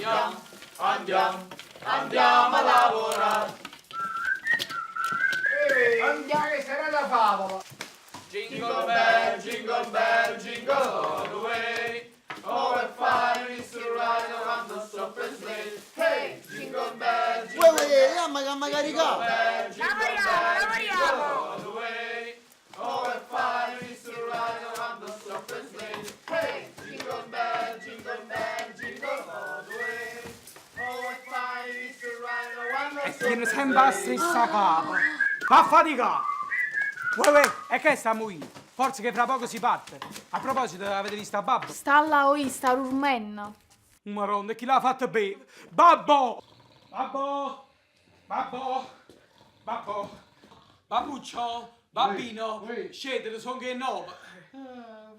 Andiamo, andiamo, andiamo a lavorare. Andiamo che sarà da favola. Jingle bell, jingle bell, jingle all the way. Oh, what fun it is to ride around the open sleigh. Hey, jingle bell, Uè, jingle uè, jamma che mi caricà! bell, jingle Lavoriamo, bell, lavoriamo. jingle all the way. Oh, what fun it is to ride around the open sleigh. Hey, jingle bell, jingle bell, jingle all the way. Oh, what fun it is to ride around the E tiene sempre la stessa capa. Va a faticare! Uè, uè, e che stiamo qui? Forse che fra poco si parte. A proposito, avete visto a Babbo? Sta là, oi, sta dormendo. Maronna, e chi l'ha fatta bere? Babbo! Babbo! Babbo! Babbo! Babbuccio! Babbino! Scendete, sono che è nove.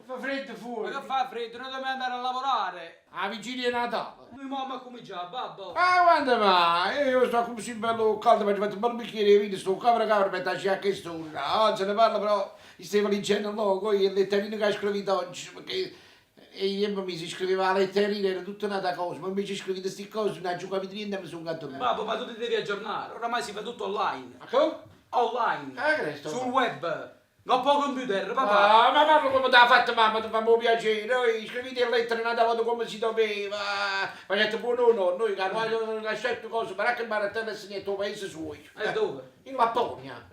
Fa freddo Ma fuori. che fa freddo? Noi dobbiamo andare a lavorare. A vigilia di Natale. Noi mamma cominciamo, babbo. Ah, quando mai? Io sto così bello caldo, mi fatto un bel bicchiere di vino, sto cavolo cavolo per tagliare a quest'ora. Oggi se ne parla però, stavo leggendo logo, io il letterino che ha scritto oggi, perché e io mi si scriveva la letterina, era tutta un'altra cosa, ma invece scrivete queste cose, non ho capito niente, mi sono catto. Babbo, ma tu ti devi aggiornare. Oramai si fa tutto online. Ma come? Online. Ah, che sto? Sul web. Non può computer, papà. Ah, ma parlo come ti ha fatto mamma, ti fa un piacere, noi scrivete le lettere un'altra volta come si doveva, facete buono no, noi che hanno lasciato cose, baracca e barattella e niente, il paese suo. E dove? In Lapponia.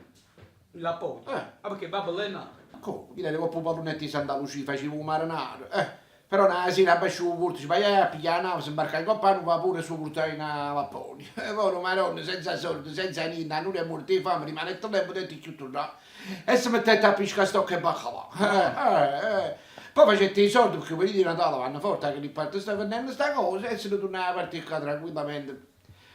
In Lapponia. Eh. Ma perché babbo lei è nato? Come? Io ero un pallonetto di Santa Lucia, facevo un marinaro. Eh. Però una sera abbascio il porto, ci vai a pigliare la nave, si imbarca in coppa, non va pure su portare in Lapponia. E poi una maronna, senza soldi, senza niente, non è morto di fame, rimane tutto tempo dentro chiuso là. E si mettette a pescare stocco e baccalà. Eh, eh, eh. Poi facette i soldi, perché quelli di Natale vanno forte, che lì parte sta vendendo sta cosa, e se ne tornava a partire qua tranquillamente.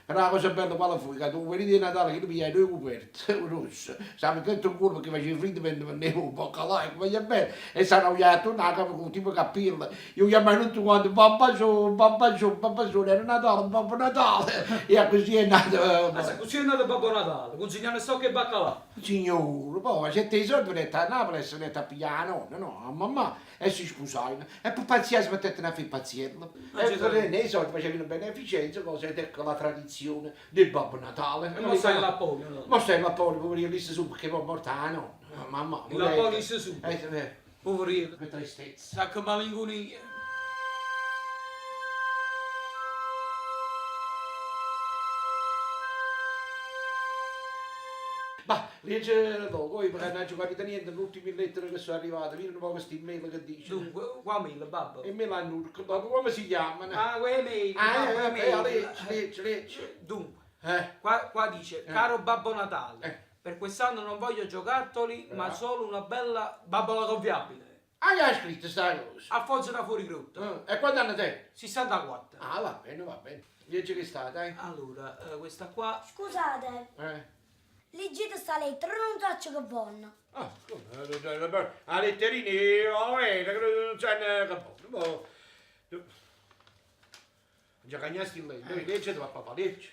Però la cosa bella quale fu? Che tu quelli di Natale che tu pigliai due coperte, rosse, si mettette un culo perché faceva freddo mentre vendevo un baccalà, e come bene, e si era tornato con tipo cappello. Io chiamavo tutti quanti, babà su, babà su, babà su, era Natale, Babbo Natale, e così è nato. Ma se così è nato Babbo Natale, consegnando stocco e baccalà. Signore, poi facette i soldi, venne a Napoli e si venne a pigliare la nonna, no, a mamma, e si sposarono. E poi pazzia si mettette a fare pazziello. Ah, E ci sono. poi nei soldi facevano beneficenza, cosa, ed ecco la tradizione del Babbo Natale. E non stai in Lapponia, no? Ma stai in Lapponia, poverino, lì su, perché poi è morta la nonna. Mamma, In Lapponia su. Eh, Poverino. che tristezza. Sacco malinconia. Ma legge dopo, poi perché non ho capito niente, le ultime lettere che sono arrivate, vieni un po' questi email che dice. Dunque, qua mail, babbo. E me l'hanno, come si chiamano? Ah, quelle mail, Ah, babbo, eh, le eh, mail. leggi, leggi, leggi. Dunque, Eh. qua, qua dice, caro Babbo Natale, Eh. per quest'anno non voglio giocattoli, ma solo una bella bambola gonfiabile. Ah, che ha scritto sta cosa? Alfonso da Fuorigrotta, Eh, E quando hanno te? 64. Ah, va bene, va bene. Leggi che sta, dai. Allora, eh, questa qua... Scusate, Eh. leggete sta lettera, non so che vonno. Ah, come? La letterina, oh, eh, non c'è che boh. Già cagnasti lei, noi leggete, va papà, leggi.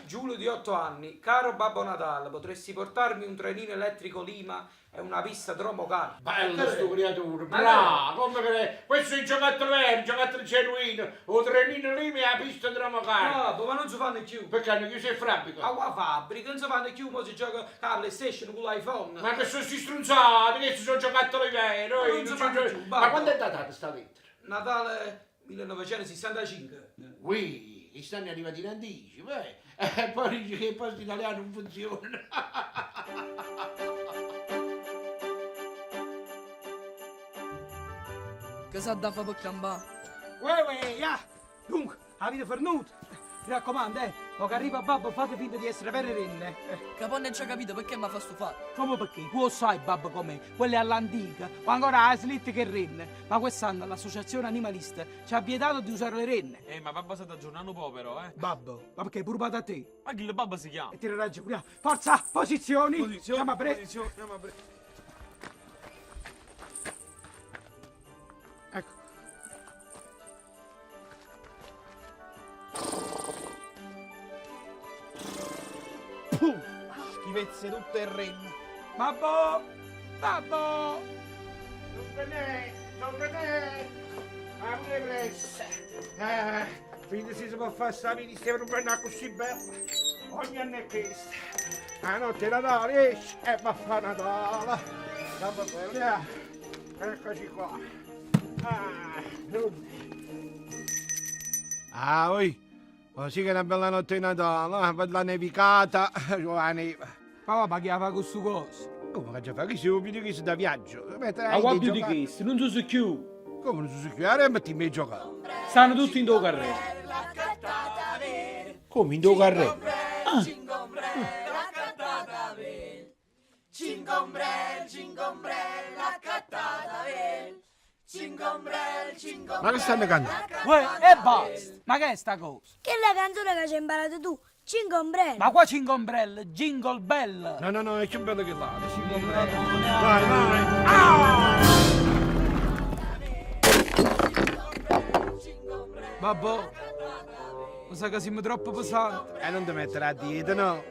Giulio di 8 anni, caro Babbo Natale, potresti portarmi un trenino elettrico Lima e una pista Dromocar? Bello sto creatore, Ma bravo, come che questo è il giocattolo vero, il giocattolo genuino, o trenino lì mi ha pista dromocar. Babbo, ma non si fanno più. Perché hanno chiuso il fabbrica? A qua fabbrica, non si fanno più, ma si gioca con la PlayStation, con l'iPhone. Ma che sono sti stronzati, che sono giocattoli veri, Ma non si sono fanno gio- più, Ma babbo. quando è datata sta lettera? Natale 1965. Ui, i stanno arrivati in anticipo, eh. E poi dice che il posto italiano non funziona. Che sa da fa per campare? Uè, uè, ya! Dunque, avete fornuto? Mi raccomando, eh, poco arriva babbo fate finta di essere vere renne. Eh, Che poi non ci ha capito perché mi fa stufare. Come perché? Tu lo sai, babbo, com'è? Quella è all'antica, o ancora la slitta che renne. Ma quest'anno l'associazione animalista ci ha vietato di usare le renne. Eh, ma babbo sta aggiornando un po' però, eh. Babbo, ma perché pure da te? Ma chi il babbo si chiama? E tira ragione. via. Forza, posizioni! Posizione, Andiamo a pre- posizione, andiamo a pre- Ecco. Schifezze tutte e renne. Babbo! Babbo! Non venè, non venè. Ma pure pressa. Eh. Quindi si può fare sta vita, stiamo rompendo così bella. Ogni anno è questa. La notte è Natale, esce e va a fare Natale. Va bene, eccoci qua. Ah, ah, oi. Oh, sì che è una bella notte di Natale, eh? bella nevicata, la neve. Papà, ma chi la fa questo coso? Come che già fa? Chi si più di questo da viaggio? Ma qua più di questo, non so più. Come non si chiude? Metti me a giocare. Stanno tutti in due carrelli. Come in due carrelli? Ah. Ma che stanno cantando? Uè, e basta! Ma che è sta cosa? Che è la canzone che ci hai imparato tu? Cinque ombrelli. Ma qua cinque ombrelle, jingle bell! No, no, no, è più bello che là, cinque ombrelli. Vai, vai! Ah! Babbo, mi sa che siamo troppo pesanti. E non ti metterà a dieta, no?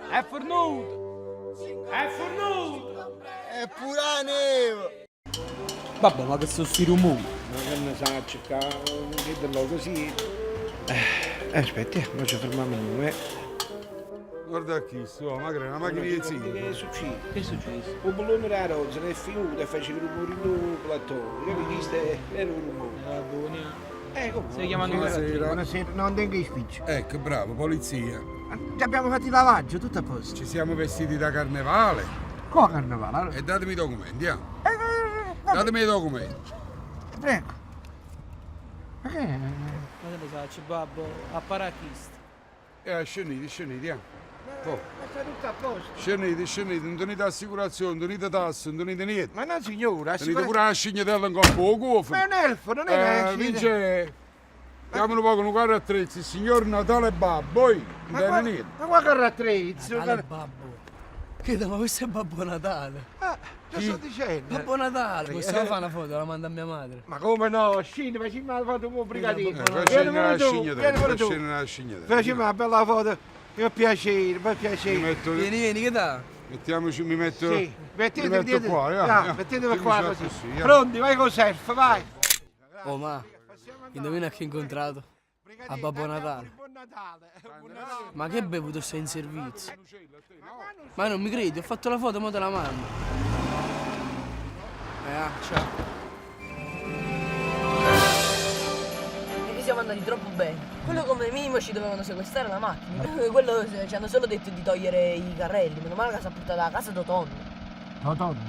È fornuto! È fornuto! È pura neve! Babbo, ma che sono sti rumori? Ma che ne sa, cercavo, chiederlo così. Aspetta, ma ci fermiamo noi. Guarda qui, su, ma che è una macchina di Che zio. è successo? Che è successo? Il bollone della rozza è finito e faceva il rumore in plateau. Capito? Questo era un rumore. Ah, buona. Come? Stai chiamando Buonasera. Buonasera, non tengo i spicci. Ecco, bravo, polizia. Ci abbiamo fatto il lavaggio, tutto a posto. Ci siamo vestiti da carnevale. Qua carnevale? E datemi i documenti, andiamo. Vabbè, Datemi i documenti. prego. Ma che? Ma che ne sa, babbo, a parachista. Scendete, scendete, andiamo. Oh. Ma sta tutto a posto. Scendete, scendete, non tenete assicurazione, non tenete tasse, non tenete niente. Ma no signora, Tenete assicura- pure la scignatella in coppa al cofano. Ma è un elfo, non è una Vince, chiamano poco un carro attrezzi, il signor Natale Babbo, oi, non Ma tiene niente. ma qua carro attrezzo? Natale babbo. Credo, ma questo è Babbo Natale. Ah, che sto dicendo? Babbo Natale. Possiamo fare una foto, la mando a mia madre. Ma come no? Scendi, facciamo la foto con un brigadino. Fai Vieni scendere pure la tu, vieni scignatella, pure fai tu. scendere la scignatella. Facciamo una bella foto. Che piacere, per piacere. Mi metto, Vieni, vieni, che dà? mettiamoci, mi metto, Sì, mettetevi mi metto dietro. qua, ja, Ja, ja. mettetevi qua Mettiamoci così. così, ja. Pronti, vai con surf, vai. Oh ma, indovina chi ho incontrato? A Babbo Natale. Buon Natale. Buon Natale. Ma che bevuto stai in servizio? Ma non mi credi, ho fatto la foto, mo te la mando. Ah, ciao. Perché siamo andati troppo bene. Quello come minimo ci dovevano sequestrare la macchina. Quello ci hanno solo detto di togliere i carrelli. Meno male che si è portata a casa Totonno. Totonno,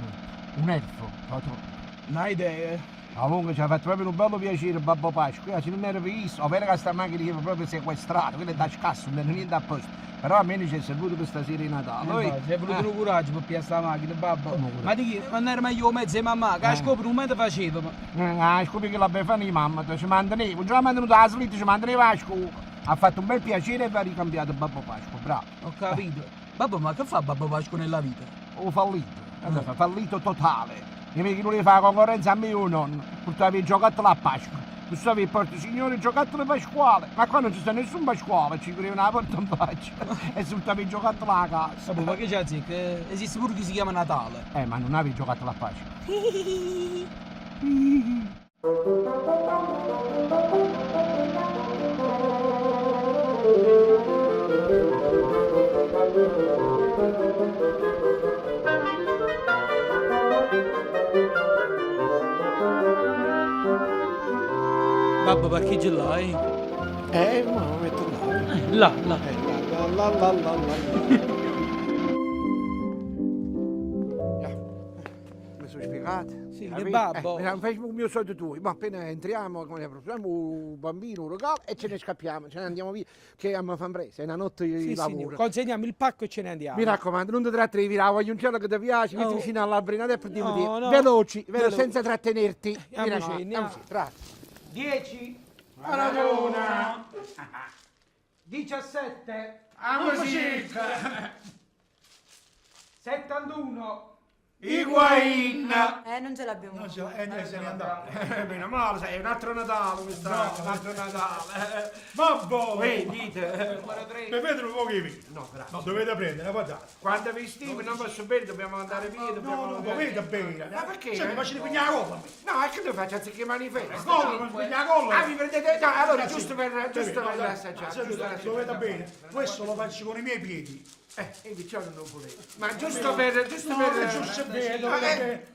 un elfo, Totonno. Non hai idea. Comunque ci ha fatto proprio un bello piacere Babbo Pasqua, se non era visto, ovvero che sta macchina che era proprio sequestrata, quella è da scasso, non era niente a posto. Però a me ci è servito per stasera di Natale. Oi. Si è voluto un coraggio per pigliare sta macchina, babbo. Ma di chi? Ma non era meglio mezzo di mamma, che a scopo non me te faceva. Ma... Ah, scopri che la Befana di mamma ci manteneva, già mantenuto la slitta, ci manteneva la scuola. Ha fatto un bel piacere e va ricambiato Babbo Pasqua, bravo. Ho capito. Babbo, ma che fa Babbo Pasqua nella vita? Ho fallito, allora, fallito totale. I miei non fa la concorrenza a me o nonno, portava i giocattoli a Pasqua. Tu stavi in porta signore giocattolo pasquale, ma qua non ci sta nessun pasquale, ci aprivano la porta in faccia e si portava i giocattoli a casa. Babbo, ma che c'è zecca? Esiste pure chi si chiama Natale. Ma non avevi giocattolo a Pasqua. Babbo, parcheggia là, eh? Ma lo metto là. Là, là. La la la la la. Mi sono spiegato? Sì, Capito? che babbo. Facciamo il mio solito tu. Ma appena entriamo, come facciamo un bambino, un regalo e ce ne scappiamo, ce ne andiamo via. Che abbiamo fatto presto, è una notte di Sì, lavoro. signore. Consegniamo il pacco e ce ne andiamo. Mi raccomando, non ti trattenevi, la voglio un cielo che ti piace, metti Oh. vicino alla brinata e prendiamo No, via. no. Veloci, vero, Veloci. senza trattenerti. Mi Andiamoci, raccomando, andiamo. andiamoci, tra. 10. Maradona. 17. Ah, 71. Higuain! Non ce l'abbiamo. Non ce l'ha, eh, se n'è andato. Meno male, sai, è un altro Natale quest'anno, un altro Natale. Babbo! Ehi, dite. Bevete un po' di vino. No, grazie. No, dovete prendere, guardate. Quando vi stimo non posso bere, dobbiamo andare via, dobbiamo... No, no, dovete bere. Ma perché? Senti, facete pigliare la colla. No, è che devo faccio anziché manifesto. Colla, ma pigliare la colla. Ah, vi prendete... No, allora, Sì. giusto per... Giusto No, per dai, assaggiare. senti, giusto per assaggiare. Dovete bere. Questo lo faccio con i miei piedi. Invece io non volevo. Ma giusto per... Giusto No, per... giusto per... No,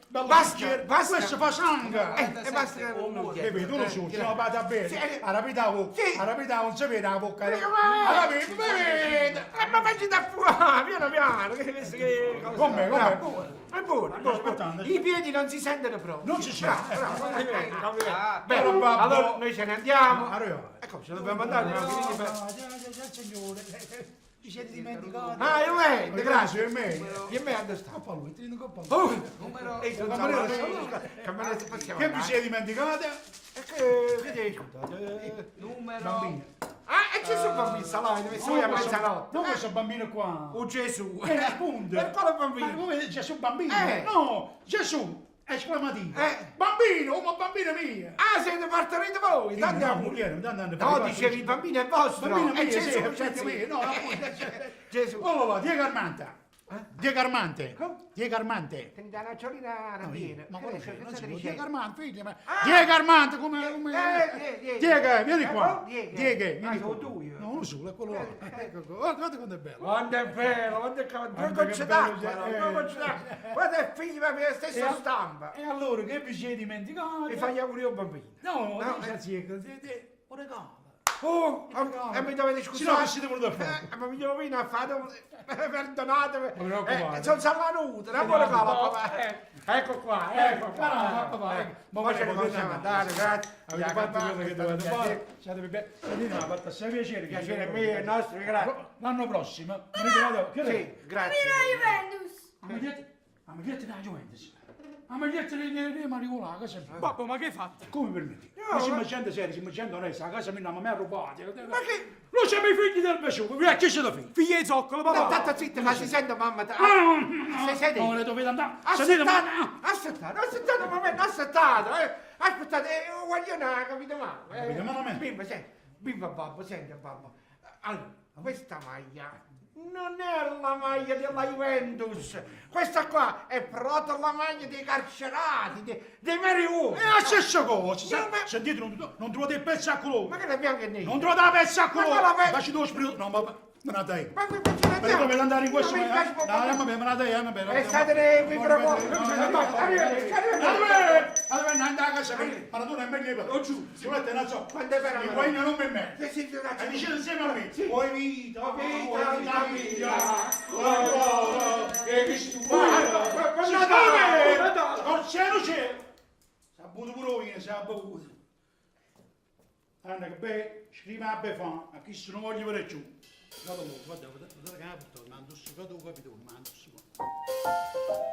Bello basta, bicchiere. basta. Questo fa sangue. E basta che non Bebe, tu lo so, ce la vado a bere. Sì, eh. A rapida bocca, Sì. a rapida non si vede la bocca. Ma A rapida, bevete. Ma facci da fuori, piano piano, che questo che cosa? Com'è, com'è? Bravo, buono. È buono, è buono. Aspettando. I piedi non si sentono proprio. Non si sente. Bravo, bravo, complimenti, complimenti. Beh, Bene, babbo. allora noi ce ne andiamo. Arriva. Ecco, ce dobbiamo andare, dobbiamo finire per... Ah, già, già, già, signore. Vi siete dimenticati? Ah, io me, grazie. E me. E me dove sta? Coppa lui, tieni coppa lui. Oh, numero... Ehi, sono Cameriere, Cameriere, possiamo Che vi andare. siete dimenticati? E che, che devi scusate? Numero... Bambino. Ah, e Gesù bambino, salame, dove sono a mezzanotte. Non questo bambino qua. Oh Gesù. E risponde. E quale bambino? Ma come Gesù bambino? Eh. No, Gesù, esclamativo. Eh. Bambino, oh, ma bambino mio. Ah, siete partorito voi? Tanti No, auguri. moglie, non andando No, dicevi il bambino è vostro. Bambino E mio, Gesù, sì, Gesù. figlio mio. No, appunto. Gesù. Oh, va, Diego Armante. Diego Armante. Diego Armante. Tenete la nocciolina No, piena. ma Che quello ne so, c'è, che non si state può. dicendo? Diego Armante, figlio, ma... Ah! Diego Armante, come... come... Eh, Diego, vieni qua. Eh, Diego. Diego, vieni Ah, qua. sono tu io. No, uno solo, è quello là. Ecco qua. Guarda, guarda quanto è bello. Quanto è bello, quanto è cavolo. Due Guarda che gocce bello, d'acqua, no? eh. Due gocce d'acqua. Guarda è figlio, ma la stessa E- stampa. E allora che vi siete dimenticati? Mi fai gli auguri al bambino. No, No, no, un regalo. Oh, e mi dovete Se no scusare. che siete venuti a fare? Ma mi devo venire a fare, perdonatemi. preoccupare. Sono salvanuto, non vuole fare papà. Ecco qua, ecco qua. Ah, papà, ecco. Ma poi ce ne possiamo andare, grazie. Avete fatto quello che dovete fare. Siate bene. Sentite, mi ha fatto assai piacere. che Piacere siete mio, venuti. è nostro, grazie. L'anno prossimo, mi ricordate, che Sì, grazie. Juventus! La maglietta, la maglietta della Juventus. La maglietta di di Maricola, a casa mia. Babbo, ma che hai fatto? Come permetti? Ma siamo gente seria, siamo gente onesta, a casa mia mamma mi ha rubato. Ma che... Noi siamo i figli del Vesuvio, vi ha chiesto da figli. Figli di zoccolo, No, papà! tanto zitta, ma si sente mamma. Si sente? No, le dovete andare. Sentite, Aspettate, ma... aspettate, aspettate un momento, aspettate, eh. Aspettate, voglio una, capito male. Eh. Capito male? Bimba, senti, bimba babbo, senti babbo. Allora, questa maglia non è la maglia della Juventus, questa qua è proprio la maglia dei carcerati, dei, dei veri uomini. È la stessa cosa. No, ma- Sentite, non, non trovate il pezzo a colore. Ma che è bianco e nero? Non trovate la pezza a Ma colore. quella pe- Facci due spirito. No, ma me la dai. Ma qui ce la Perché dovete andare in questo Non mi momento? piace No, no, me la dai, me la dai. E state nei microfoni. Arrivederci, arrivederci. Allora, andare a casa, ma tu non è meglio che giù. Si mette una zoppa. Quando è vera? Il guaino non mi mette. Sì, sì, sì, E dicete insieme a me. Sì. Poi vita, Vita, poi vita vita mia, la cuore e che Buon Si Natale! Natale! Non c'è, non c'è! Si è bevuto pure vino, si è bevuto. Guarda che beh, scrive a Befana, a chi se non voglio vedere giù. Guarda, guarda, guarda, guarda che ha portato, ma non si guarda, capito, ma non si guarda.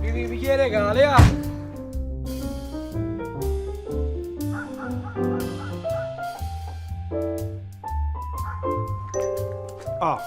Mi mi chi regali, ah? Oh.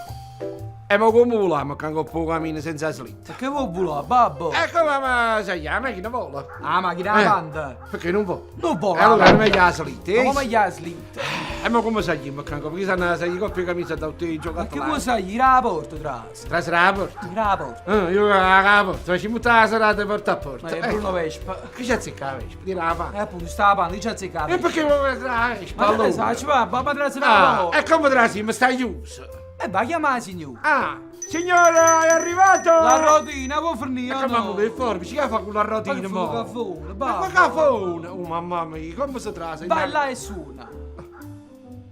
E ma come vogliamo che un po' cammino senza slitta? Che vuoi volare, babbo? E come ma sai, la macchina vola. Ah, macchina Eh, panda. Perché non vola? Non vola. E allora è meglio la slitta, Ma eh? come gli ha slitta? E ma come saliamo che Perché sanno salire coppia camisa da tutti i Ma giocattoli. che vuoi salire? La porta, trasi. Trasi la porta. La porta. Io la porta, facciamo tutta la serata porta a porta. Ma è Bruno Vespa. Che c'è azzecca la Vespa? Di la fa. E appunto, sta la panda, che c'è azzecca la E perché vuoi la Vespa? Ma che allora? sa, ci va, babà trasi la Ah, porta. e come trasi? Mi stai chiuso. E va a chiamare signore. Ah, signora, è arrivato! La rotina, può fornire Ma o come no? che forbici, che fa con la rotina, Ma che mo? fa cafone, Ma babbo. che cafone? Oh mamma mia, come si trasa? Vai là e suona.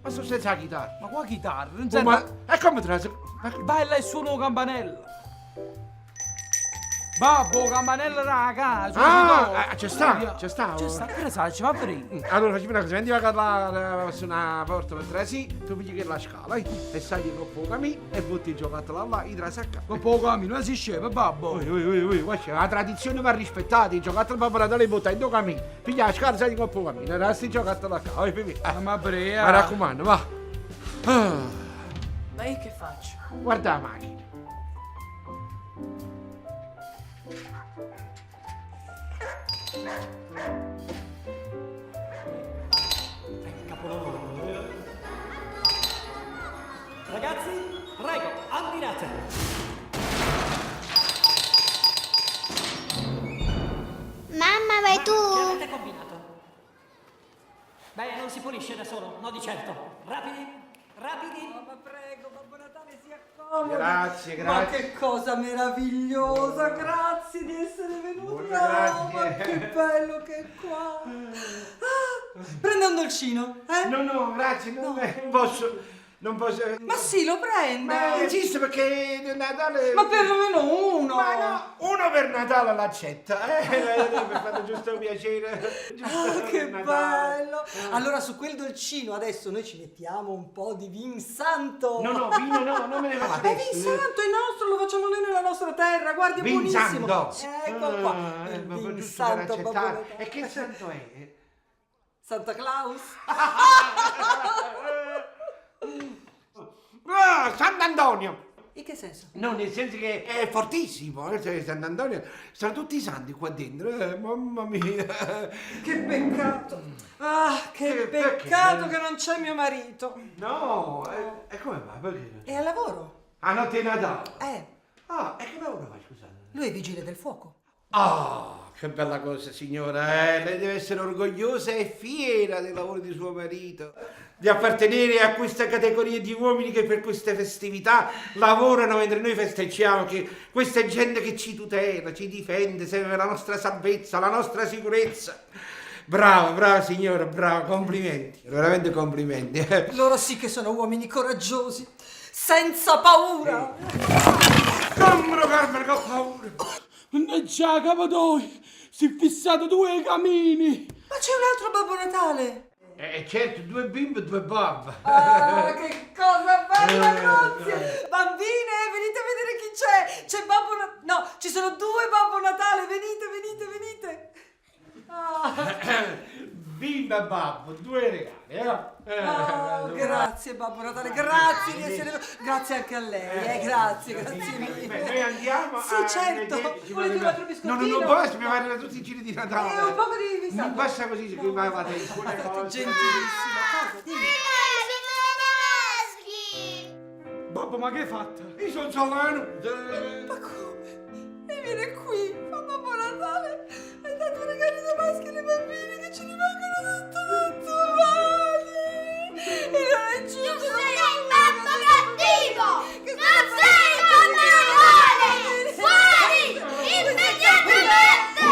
Ma sono senza la chitarra. Ma qua chitarra, non Oh, serve. ma... E come trasa? Ma... Vai là e suona la campanella. Babbo, campanella da casa. Ah, c'è sta, c'è sta. C'è sta, che ne sai, ci va a vedere. Allora facciamo una cosa, andiamo a la, su una porta per trasì, tu pigli che la scala e sali con poco cammino e butti il giocattolo là, i trasi a casa. Con poco cammino, non si scema, babbo. Ui, ui, ui, ui, guarda, la tradizione va rispettata, il giocattolo Babbo Natale butta in due cammini. Piglia la scala, sali con poco cammino, resti il giocattolo a casa. Oi, Pipì. Ma brea. Mi raccomando, va. Ah, Ma io che faccio? guarda la macchina. Ragazzi, prego, ammirate. Mamma, vai tu? Che avete combinato? Beh, non si pulisce da solo, no di certo. Rapidi, rapidi. Ma prego, Babbo Natale si accomodi. Grazie, Ma grazie. che cosa meravigliosa, grazie di essere venuto. Buona, grazie. Ma che bello che è qua. Ah, prenda un dolcino, eh? No, no, grazie, non posso, non posso. Ma sì, lo prenda. Ma esiste perché Natale. Ma perlomeno uno. Ma no, uno per Natale l'accetta, eh? Per fare giusto un piacere. Giusto Ah, per che Natale. bello! Allora su quel dolcino adesso noi ci mettiamo un po' di vin santo. No, no, vino no, non me ne va Ma vin santo è nostro, lo facciamo noi nella nostra terra, guardi, è Vin buonissimo. santo. Ecco qua, Ah, il ma vin giusto per santo Babbo accettare. Natale. E che santo è? Santa Claus? Ah, Sant'Antonio! In che senso? No, nel senso che è fortissimo, cioè, Sant'Antonio, sono tutti i santi qua dentro, mamma mia. Che peccato! Ah, che Eh, perché? peccato che non c'è mio marito. No, e come va? Perché? È al lavoro. A notte di Natale? Ah, e che lavoro fa, scusate? Lui è vigile del fuoco. Ah, che bella cosa, signora, eh? Lei deve essere orgogliosa e fiera del lavoro di suo marito, di appartenere a questa categoria di uomini che per queste festività lavorano mentre noi festeggiamo, che questa è gente che ci tutela, ci difende, serve per la nostra salvezza, la nostra sicurezza. Brava, brava signora, brava, complimenti, veramente complimenti. Loro sì che sono uomini coraggiosi, senza paura. Carmelo, Carmelo, che ho paura. Mannaggia, capitoi, si è fissato due camini. Ma c'è un altro Babbo Natale. Certo, due bimbe e due babbe. Ah, che cosa bella, grazie! Bambine, venite a vedere chi c'è! C'è Babbo Natale. No, ci sono due Babbo Natale, venite, venite, venite! Ah, Bimba e babbo, due regali, eh? oh, grazie Babbo Natale, grazie di essere venuto. Grazie anche a lei, grazie, grazie mille. Beh, noi andiamo Sì, a certo. rivederci. Volete un altro biscottino? No, no, non posso, mi vanno tutti i giri di Natale. Un poco di biscotto. Non basta così, che va la testa. Gentilissima. Cosa? Dimmi. Babbo, ma che hai fatto? Io sono solano. Ma come? E viene qui, fa Babbo Natale e dà due regali da maschi ai bambini che ci rimangono tutto, tutto male. E non è giusto. Tu sei un babbo cattivo! Non sei un Babbo Natale! Fuori! Immediatamente!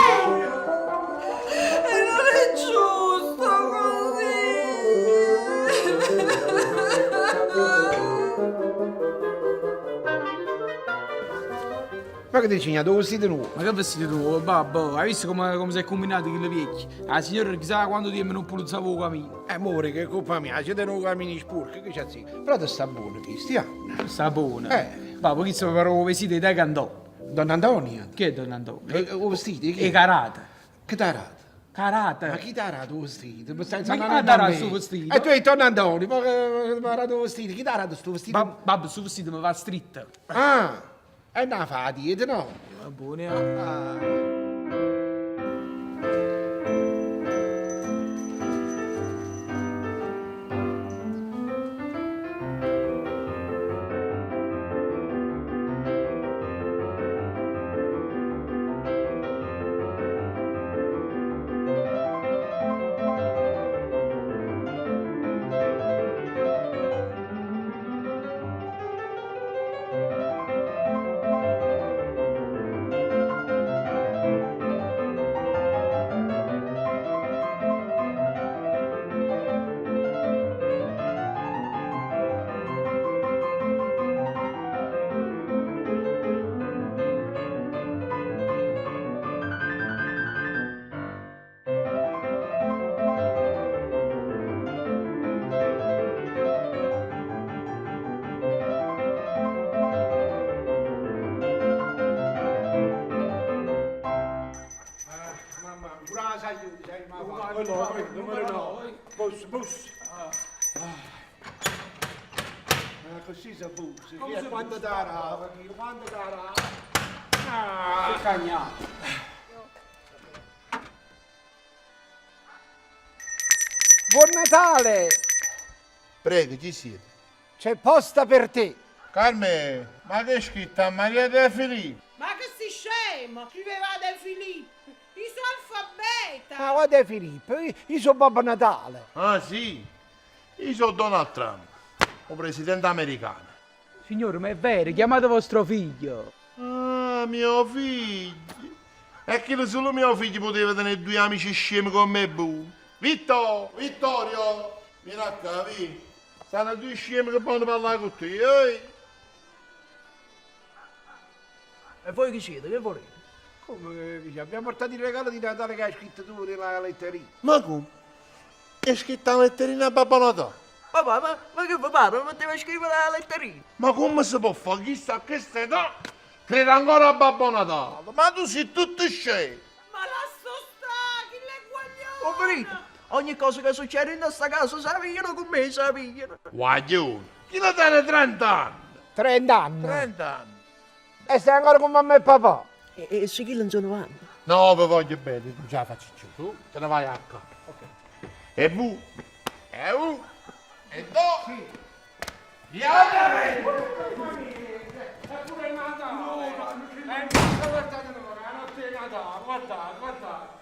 E non è giusto così. Ma che dici, dove vestito nuovo? Ma che vestito nuovo, babbo? Hai visto come si è combinato quello vecchio? La signora chissà quando tempo non pulizzava il camino. Amore, che colpa mia, siete nuovi cammini sporchi, che c'è sì. Però ti sta buono, Cristiano. Sta buono. Babbo, chi si però vestito di Candò? Don Antonio? Chi è Don Antonio? O vestito? Chi? E Carata. Che t'ha dato? Carata. Ma chi ti ha dato il vestito? Ma Ma chi t'ha dato sto vestito? E tu hai Don Antonio, ma mi ha dato il vestito? Chi ti ha dato sto vestito? Babbo, sto vestito mi va stretto. Ah, e una fa la dieta, no? Va buono. Ah. no. Bussa, bussa. Ah, così si bussa. Come si Quando bussa? t'arava, quando t'arava. Che cagnato. Buon Natale! Prego, chi siete? C'è posta per te. Carmen, ma che è scritto a Maria De Filippi? Ma che sei scemo? Scriveva De Filippi. Io sono alfabeta. Ma guarda Filippo, io, sono Babbo Natale. Ah sì? Io sono Donald Trump, o presidente americano. Signore, ma è vero, chiamate vostro figlio. Ah, mio figlio. È che solo mio figlio poteva tenere due amici scemi come me, bu. Vitto, Vittorio, vieni a qua, vieni. Stanno due scemi che vogliono parlare con te, ehi. E voi chi siete? Che volete? Come dice, abbiamo portato il regalo di Natale che hai scritto tu nella letterina. Ma come? È scritta la letterina a Babbo Natale. Papà, ma, ma che vi pare? Ma metteva a scrivere la letterina. Ma come si può fare? Chissà che stai da? Crede ancora a Babbo Natale. Ma tu sei tutto scemo. Ma lascia sta, chi l'è guaglione? Ho finito. Ogni cosa che succede in questa casa se la pigliano con me, se la pigliano. Guaglione, chi lo tiene 30 anni? 30 anni. 30 anni. E stai ancora con mamma e papà. E, e se chi non sono vanno? No, vi voglio bene, non ce la faccio più. Tu te ne vai a casa. Ok. E bu, e u, e do. Sì. È pure Natale. Guardate, la notte di Natale, guardate, guardate.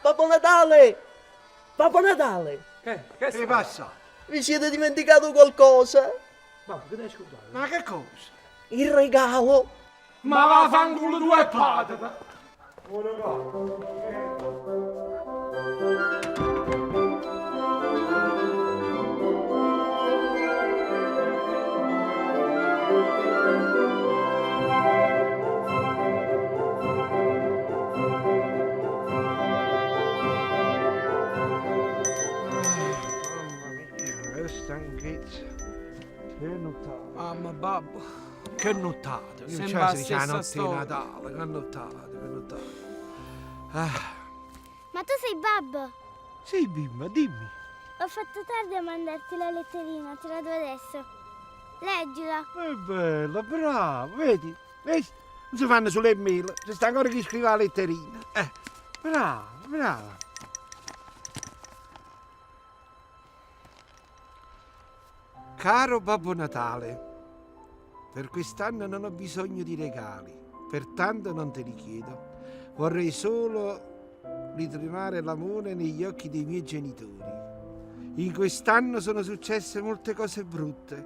Babbo Natale! Babbo Natale! Che? Che Che passa? Vi siete dimenticato qualcosa? Babbo, che devi scordare? Ma che cosa? Il regalo! Ma va fanculo tu e patata. Mamma mia, che stanchezza. Che nottata. Mamma, babbo. Che nottata. Io Sembra c'è la si dice la stessa notte di storia. Natale, che nottata, che nottata. Ah. Ma tu sei babbo? Sì, bimba, dimmi. Ho fatto tardi a mandarti la letterina, te la do adesso. Leggila. Che bella, bravo, vedi? Vedi? Non si fanno sulle mail, ci sta ancora chi scrive la letterina. Bravo, bravo. Caro Babbo Natale, per quest'anno non ho bisogno di regali, pertanto non te li chiedo. Vorrei solo ritrovare l'amore negli occhi dei miei genitori. In quest'anno sono successe molte cose brutte.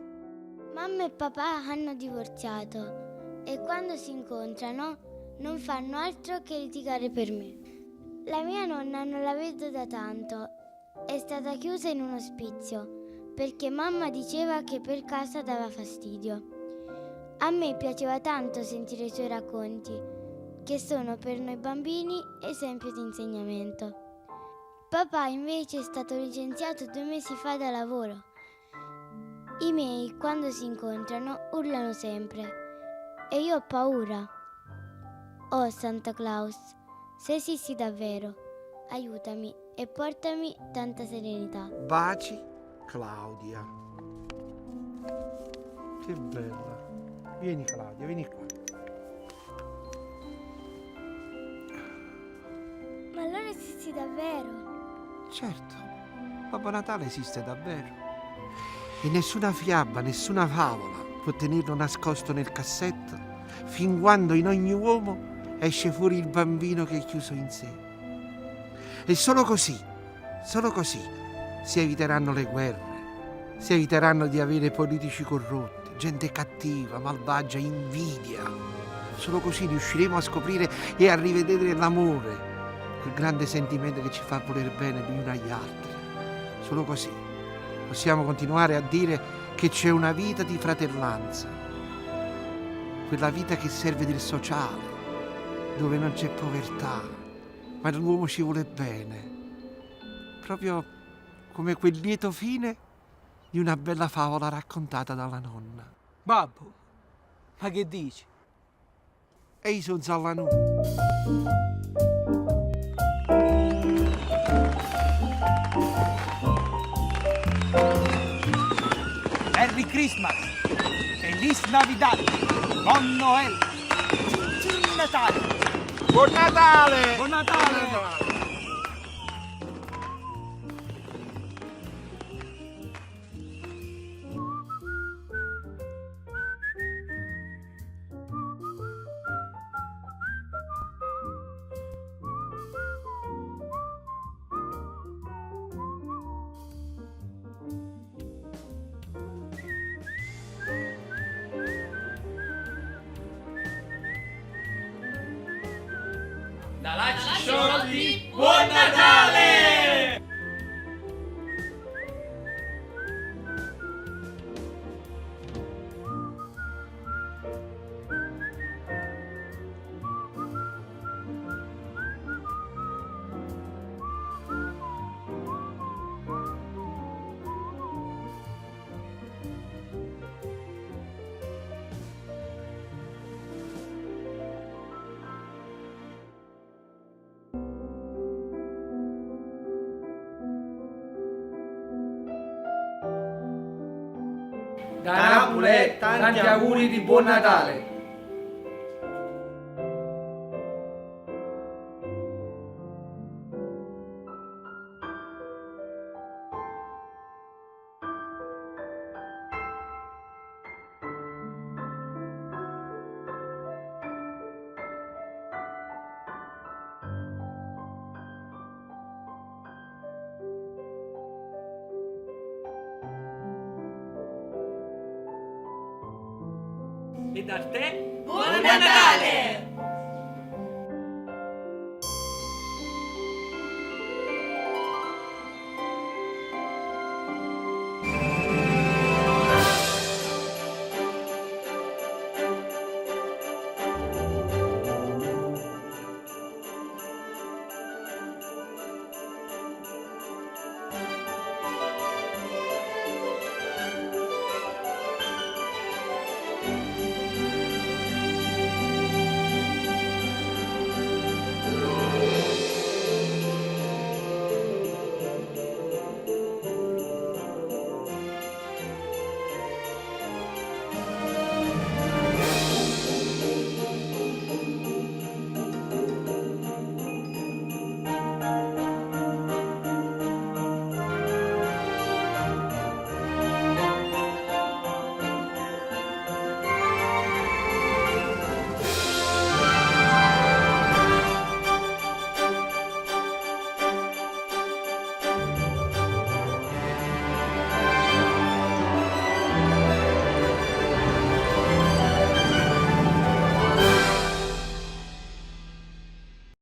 Mamma e papà hanno divorziato e quando si incontrano non fanno altro che litigare per me. La mia nonna non la vedo da tanto. È stata chiusa in un ospizio perché mamma diceva che per casa dava fastidio. A me piaceva tanto sentire i suoi racconti, che sono per noi bambini esempio di insegnamento. Papà invece è stato licenziato 2 mesi fa da lavoro. I miei, quando si incontrano, urlano sempre. E io ho paura. Oh Santa Claus, se esisti davvero, aiutami e portami tanta serenità. Baci, Claudia. Che bella. Vieni Claudia, vieni qua. Ma allora esisti davvero? Certo, Babbo Natale esiste davvero. E nessuna fiaba, nessuna favola può tenerlo nascosto nel cassetto fin quando in ogni uomo esce fuori il bambino che è chiuso in sé. E solo così, si eviteranno le guerre, si eviteranno di avere politici corrotti, gente cattiva, malvagia, invidia. Solo così riusciremo a scoprire e a rivedere l'amore, quel grande sentimento che ci fa voler bene gli uni agli altri. Solo così possiamo continuare a dire che c'è una vita di fratellanza, quella vita che serve del sociale, dove non c'è povertà, ma l'uomo ci vuole bene, proprio come quel lieto fine di una bella favola raccontata dalla nonna. Babbo, ma che dici? E io sono Zallanù. Christmas! Feliz Navidad! Buon Noel! Cin cin Natale! Buon Natale! Buon Natale! Da Lacci Sciolti, buon Natale! Da Napule tanti auguri di buon Natale! E da te Buon Natale!